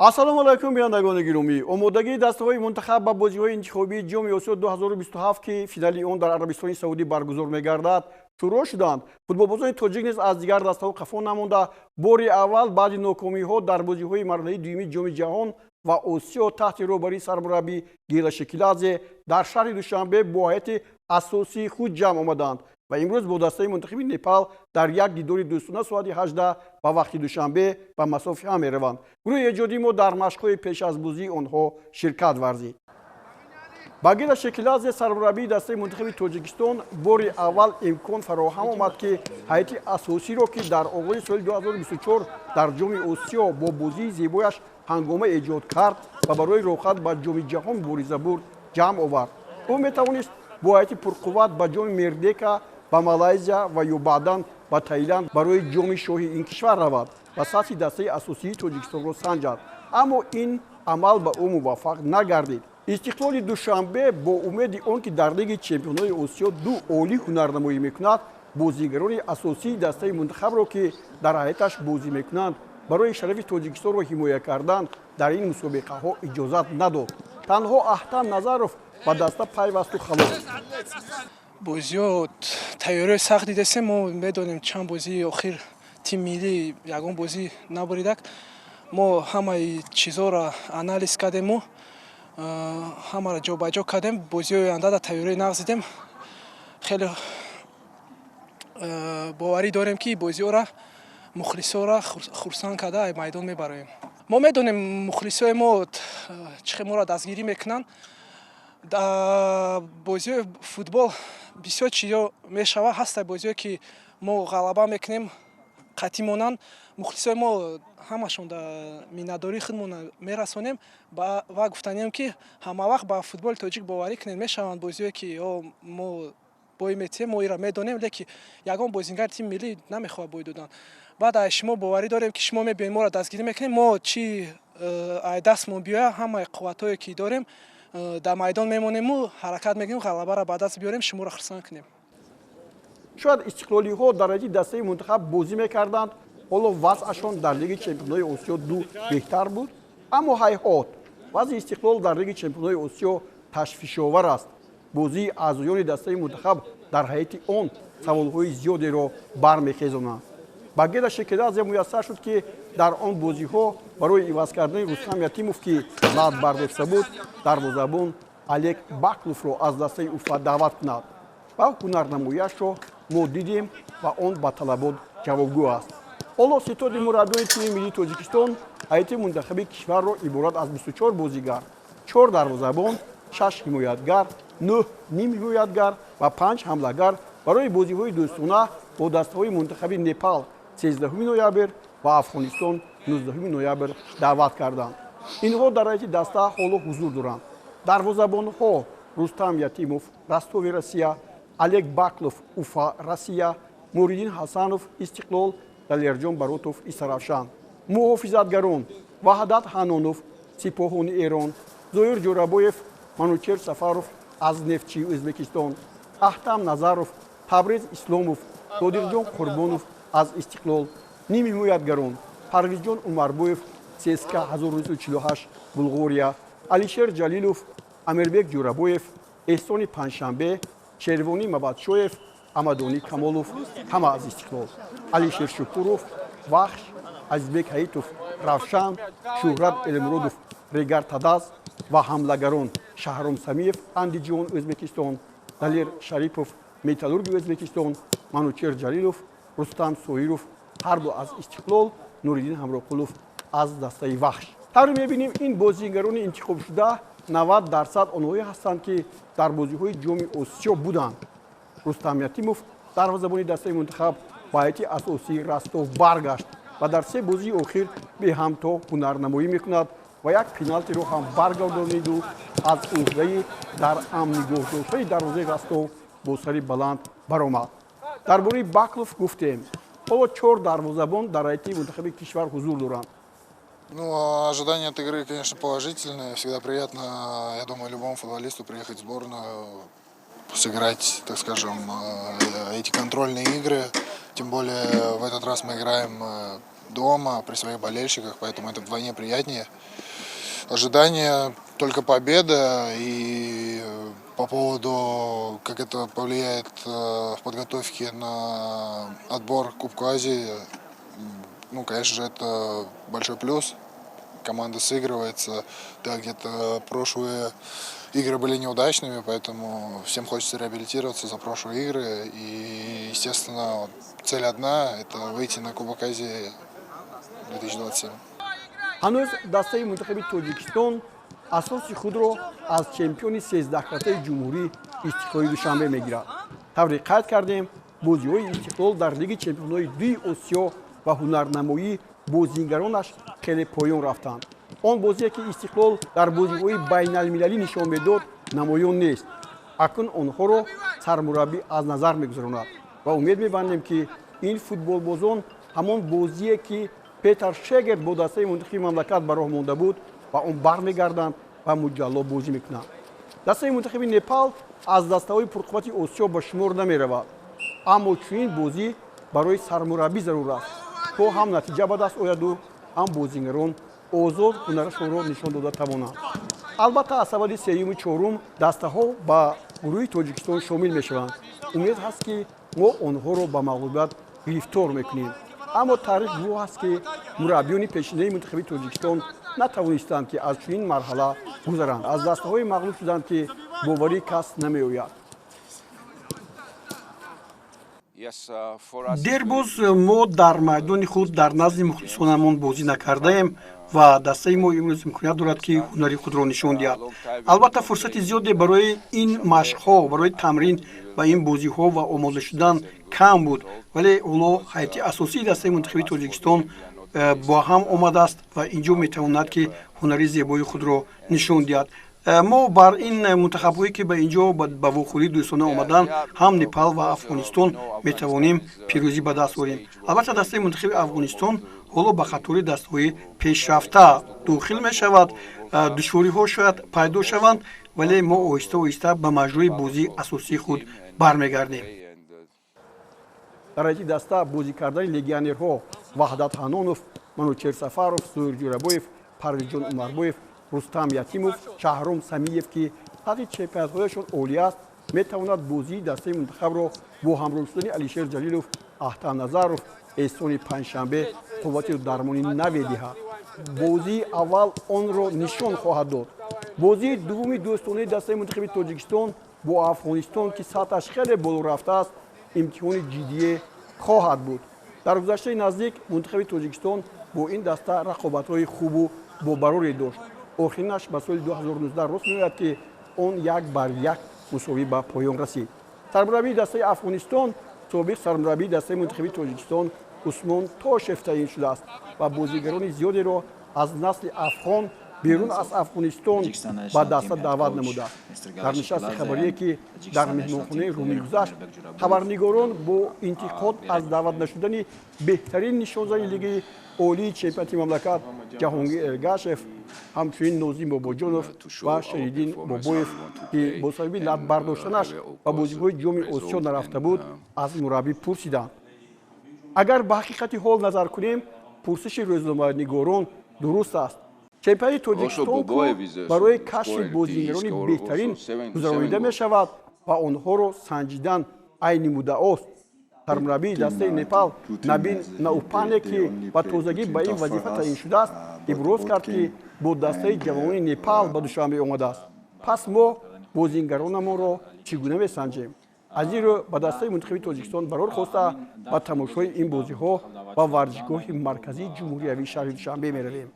Ассалому алайкум, бинандагони гиромӣ. Омодагии дастаҳои мунтахаб ба бозиҳои интихобии Ҷоми Осиё 2027, ки финали он дар Арабистони Саудӣ баргузор мегардад, шурӯъ шуданд. Футболбозони тоҷик низ аз дигар дастаҳо қафо намонда, бори аввал баъди нокомиҳо дар бозиҳои марҳилаи дуюми Ҷоми Ҷаҳон ва Осиё таҳти роҳбарии сармураббӣ Гела Шекиладзе дар шаҳри Душанбе бо ҳайати асосии худ ҷамъ омаданд ва имрӯз бо дастаи мунтахаби Непал дар як дидори дӯстона соати 18 ба вақти Душанбе ба масофи ҳам мераванд. Гурӯҳи эҷодии мо дар машқҳои пеш аз бозии онҳо ширкат варзид. Ба Гела Шекиладзе, сармураббии дастаи мунтахаби Тоҷикистон, бори аввал имкон фароҳам омад, ки ҳайати асосиро, ки дар оғози соли 2024 дар Ҷоми Осиё бо бозии зебояш ҳангома эҷод кард ва барои роҳхат ба Ҷоми Ҷаҳон мубориза бурд, ҷамъ овард. Ӯ метавонист бо ҳайати пурқувват ба Ҷоми Мердека ба Малайзия ва ё баъдан ба Таиланд барои Ҷоми Шоҳи ин кишвар равад ва сатҳи дастаи асосии Тоҷикистонро санҷад, аммо ин амал ба ӯ муваффақ нагардид. Истиқлоли Душанбе бо умеди он ки дар Лиги чемпионҳои Осиё ду олӣ ҳунарнамоӣ мекунад, бозигарони асосии дастаи мунтахабро, ки дар ҳайаташ бозӣ мекунанд, барои шарафи Тоҷикистонро ҳимоя кардан дар ин мусобиқаҳо иҷозат надод. Танҳо Аҳтам Назаров ба даста пайвасту халос. Бозиҳо тайёриҳои сахт дидастем. Мо медонем, чанд бозии охир тими миллӣ ягон бозӣ набуридак. Мо ҳамаи чизҳоро анализ кардему ҳамаро ҷобаҷо кардем. Бозиҳои оянда дар тайёрии нағз дидем. Хеле боварӣ дорем, ки бозиҳоро мухлисҳоро хурсанд карда майдон мебароем. Мо медонем, мухлисҳои мо чӣ хел моро дастгирӣ мекунанд. Дар бозиҳои футбол бисёр чизҳо мешавад. Ҳастанд бозиҳое, ки мо ғалаба мекунем, қатъӣ монанд. Мухлисои мо ҳамашон дар миннатдории худмон мерасонем ва гуфтанием, ки ҳамавақт ба футболи тоҷик боварӣ кунед. Мешаванд бозиҳое, ки мо бой метиҳем, мо инро медонем, лекин ягон бозингари тими миллӣ намехоҳад бой додан. Баъд аз шумо боварӣ дорем, ки шумо мебиёед, моро дастгирӣ мекунед. Мо чӣ ай дастмон биёяд, ҳамаи қувватҳое ки дорем, дар майдон мемонему ҳаракат мекунем, ғалабаро ба даст биёрем, шуморо хурсанд кунем. Шояд истиқлолиҳо дар ҳайати дастаи мунтахаб бозӣ мекарданд, ҳоло вазъашон дар Лиги чемпионҳои Осиё ду беҳтар буд, аммо ҳайҳот, вазъи Истиқлол дар Лиги чемпионҳои Осиё ташвишовар аст. Бозии аъзоёни дастаи мунтахаб дар ҳайати он саволҳои зиёдеро бармехезонанд. Ба Гела Шекиладзе муяссар шуд, ки дар он бозиҳо барои иваз кардани Рустам Ятимов, ки лат бардошта буд, дарвозабон Олег Бакловро аз дастаи Уфа даъват кунад ва ҳунарнамояшро мо дидем ва он ба талабот ҷавобгӯ аст. Ҳоло ситоди мураббиёни тими миллии Тоҷикистон ҳайати мунтахаби кишварро иборат аз 24 бозигар, чор дарвозабон, шаш ҳимоятгар, нӯҳ нимҳимоятгар ва панҷ ҳамлагар барои бозиҳои дӯстона бо дастаҳои мунтахаби Непал 13 ноябр ва Афғонистон 19 ноябр даъват карданд. Инҳо дар ҳайати даста ҳоло ҳузур доранд: дарвозабонҳо Рустам Ятимов, Ростови, Россия, Олег Баклов, Уфа, Россия, Муриддин Ҳасанов, Истиқлол, Далерҷон Баротов, Истаравшан; муҳофизатгарон Ваҳдат Ҳанонов, Сипоҳони Эрон, Зоир Ҷӯрабоев, Манучер Сафаров аз Нефтчии Ӯзбекистон, Аҳтам Назаров, Табриз Исломов, Нодирҷон Қурбонов аз Истиқлол; нимҳимоятгарон Парвизҷон Умарбоев, ЦСКА 1948, Булғория, Алишер Ҷалилов, Амирбек Ҷӯрабоев, Эҳсони Панҷшанбе, Шервонӣ Мабадшоев, Амадонӣ Камолов, ҳама аз Истиқлол, Алишер Шукуров, Вахш, Азизбек Ҳаитов, Равшан, Шӯҳрат Элмуродов, Регар Тадаз ва ҳамлагарон Шаҳром Самиев, Андиҷон, Ӯзбекистон, Далер Шарипов, Металлурги Ӯзбекистон, Манучер Ҷалилов, Рустам Соиров, ҳарду аз Истиқлол, Нуриддин Ҳамроқулов аз дастаи Вахш. Тавре мебинем, ин бозигарони интихобшуда 90% онҳое ҳастанд, ки дар бозиҳои Ҷоми Осиё буданд. Рустам Ятимов, дарвозабони дастаи мунтахаб, ба ҳайати асосии Ростов баргашт ва дар се бозии охир беҳамто ҳунарнамоӣ мекунад ва як пеналтиро ҳам баргардониду аз уҳдаи дар амн нигоҳ доштани дарвозаи Ростов бо сари баланд баромад. Дар бораи Баклов гуфтем. Ҳоло чор дарвозабон дар ҳайати мунтахаби кишвар ҳузур доранд. Ну, ожидания от игры, конечно, положительные. Всегда приятно, я думаю, любому футболисту приехать в сборную, сыграть, так скажем, эти контрольные игры. Тем более в этот раз мы играем Дома, при своих болельщиках, поэтому это вдвойне приятнее. Ожидание только победа, и по поводу, как это повлияет в подготовке на отбор Кубку Азии, ну, конечно же, это большой плюс. Команда сыгрывается, да, где-то прошлые игры были неудачными, поэтому всем хочется реабилитироваться за прошлые игры. И, естественно, цель одна – это выйти на Кубок Азии 2027. Ҳанӯз дастаи мунтахаби Тоҷикистон асоси худро аз чемпиони сездаҳкратаи ҷумҳурӣ Истиқлоли Душанбе мегирад. Тавре қайд кардем, бозиҳои Истиқлол дар Лиги чемпионҳои дуи Осиё ва ҳунарнамоии бозигаронаш хеле поён рафтанд. Он бозие, ки Истиқлол дар бозиҳои байналмилалӣ нишон медод, намоён нест. Акнун онҳоро сармураббӣ аз назар мегузаронад ва умед мебандем, ки ин футболбозон ҳамон бозие, ки Петар Шегер бо дастаи мунтахиби мамлакат ба роҳ монда буд, ба он бармегарданд ва муҷалло бозӣ мекунанд. Дастаи мунтахиби Непал аз дастаҳои пурқуввати Осиё ба шумор намеравад, аммо чунин бозӣ барои сармураббӣ зарур аст, то ҳам натиҷа ба даст ояду, ҳам бозигарон озод ҳунарашонро нишон дода тавонанд. Албатта, аз сабади сеюму чорум дастаҳо ба гурӯҳи Тоҷикистон шомил мешаванд. Умед ҳаст, ки мо онҳоро ба мағлубият гирифтор мекунем, аммо таърих гувоҳ аст, ки мураббиёни пешинаи мунтахаби Тоҷикистон натавонистанд, ки аз чунин марҳала гузаранд. Аз дастаҳое мағлуб шуданд, ки боварии кас намеояд. Дербоз мо дар майдони худ дар назди мухлисонамон бозӣ накардаем ва дастаи мо имрӯз имконият дорад, ки ҳунари худро нишон диҳад. Албатта, фурсати зиёде барои ин машқҳо, барои тамрин ба ин бозиҳо ва омода шудан кам буд, вале ҳоло ҳайати асосии дастаи мунтахаби Тоҷикистон бо ҳам омадааст ва инҷо метавонад, ки ҳунари зебои худро нишон диҳад. Мо бар ин мунтахабҳое, ки ба инҷо ба вохӯрии дӯстона омаданд, ҳам Непал ва Афғонистон, метавонем пирӯзӣ ба даст орем. Албатта, дастаи мунтахаби Афғонистон ҳоло ба қатори дастҳои пешрафта дохил мешавад. Душвориҳо шояд пайдо шаванд, вале мо оҳиста оҳиста ба маҷрои бозии асосии худ бармегардем. Дар ҳайати даста бозӣ кардани легионерҳо Ваҳдат Ҳанонов, Манучер Сафаров, Зоир Ҷӯрабоев, Парвизҷон Умарбоев, Рустам Ятимов, Шаҳром Самиев, ки сатҳи чемпионатҳояшон олӣ аст, метавонад бозии дастаи мунтахабро бо ҳамроҳ шудани Алишер Ҷалилов, Аҳтам Назаров, Эҳсони Панҷшанбе қуввати дармони наве диҳад. Бозии аввал онро нишон хоҳад дод. Бозии дуввуми дӯстонаи дастаи мунтахаби Тоҷикистон бо Афғонистон, ки сатҳаш хеле боло рафтааст, имтиҳони ҷиддие хоҳад буд. Дар гузаштаи наздик мунтахаби Тоҷикистон бо ин даста рақобатҳои хубу бобароре дошт. Охиринаш ба соли 2019 рост меояд, ки он 1-1 мусовӣ ба поён расид. Сармураббии дастаи Афғонистон собиқ сармураббии дастаи мунтахаби Тоҷикистон Усмон Тошев таъин шудааст ва бозигарони зиёдеро аз насли афғон берун аз Афғонистон ба даста даъват намудааст. Дар нишасти хабарие, ки дар меҳмонхонаи Румӣ гузашт, хабарнигорон бо интиқод аз даъват нашудани беҳтарин нишонзани лигаи олии чемпионати мамлакат Ҷаҳонгир Эргашев, ҳамчунин Нозим Бобоҷонов ва Шариддин Бобоев, ки бо сабаби латбардоштанаш ба бозиҳои Ҷоми Осиё нарафта буд, аз мураббӣ пурсиданд. Агар ба ҳақиқати ҳол назар кунем, пурсиши рӯзноманигорон дуруст аст. Чемпионати Тоҷикистон барои кашфи бозигарони беҳтарин гузаронида мешавад ва онҳоро санҷидан айни муддаост. Сармураббии дастаи Непал Набин Наупане, ки ба тозагӣ ба ин вазифа таъин шудааст, иброз кард, ки бо дастаи ҷавонони Непал ба Душанбе омадааст. Пас мо бозингаронамонро чӣ гуна месанҷем? Аз ин рӯ ба дастаи мунтахаби Тоҷикистон барор хоста, ба тамошои ин бозиҳо ба варзишгоҳи марказии ҷумҳуриявии шаҳри Душанбе меравем.